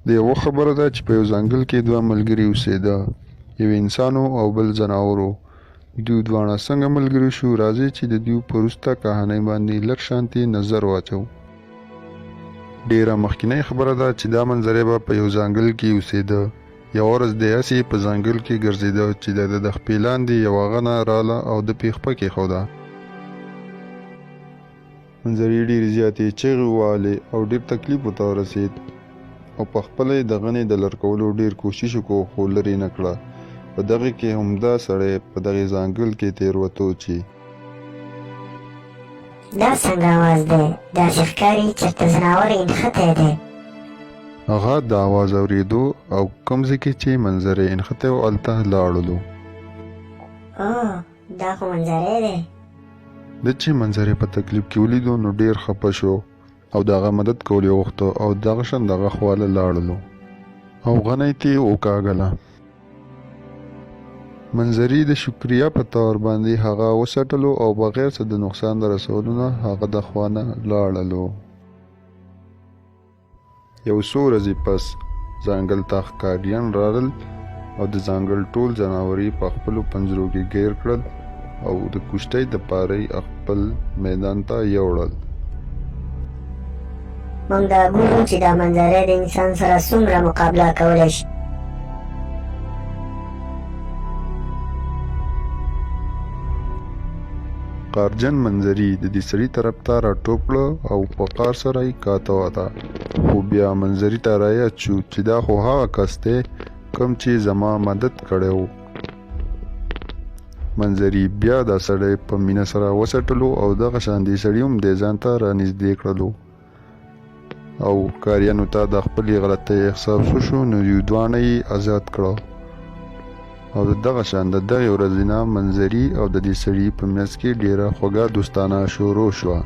د یوه خبره ده چې په یو ځنګل کې دوه ملګري اوسېده، یو انسان و او بل ځناور و. دوی دواړه څنګه ملګري شو؟ راځئ چې د دوی په وروسته کهانۍ باندې لږ شانتې نظر واچوو. ډېره مخکینۍ خبره ده چې دا منظرې به په یو ځنګل کې اوسېده. یوه ورځ دی هسې په ځنګل کې ګرځېده چې د ده د خپې لاندې یوه غنه راله او ده پې خپه کېښوده. منظرې ډېرې زیاتې چغې ووهلې او ډېر تکلیف ورته ورسېد او په خپله یې د غنې د لر کولو ډېر کوشش وکړو خو لرې نه کړه. په دغې کې همدا سړی په دغې ځنګل کې تېر وتو چې. دا څنګه اواز دی؟ داسې ښکاري چېرته ځناور یې نښتی دی. هغه د اواز اورېدو او کوم ځای کې چې منظرې نښتی و هلته لاړلو. اوه دا خو منظرې دی. ده چې منظرې په تکلیف کې ولیدو نو ډېر خپه شو او د هغه مدد کول یې غوښته او دغه شان د هغه خواله لاړلو او غنه یې ترې وکاږله. منظري د شکریا په طور باندې هغه وڅټلو او بغیر څه د نقصان د رسولو نه هغه د خوا نه لاړلو. یو څو ورځې پس ځنګل ته ښکاریان راغلل او د ځنګل ټول ځناور یې په خپلو پنجرو کې ګیر کړل او د کشتۍ دپاره یې خپل میدان ته یوړل. موږ دا ګورو چې دا منظره د انسان سره څومره مقابله کولی شي. قهرجن منظري د دې سړي طرف ته راټوپ کړه او په قهر سره یې کاته وته، خو بیا منظري ته رایاد شو چې دا خو هغه کس دی کوم چې زما مدد کړی و. منظري بیا دا سړی په مینه سره وڅټلو او دغه شان دې سړي هم دی ځان ته رانږدې کړلو او ښکاریانو ته د خپلې غلطۍ احساس وشو نو یو دواړه یې ازاد کړه او د دغه شان د دغې ورځې نه منظري او د دې سړي په منځ کې ډېره خوږه دوستانه شروع شوه.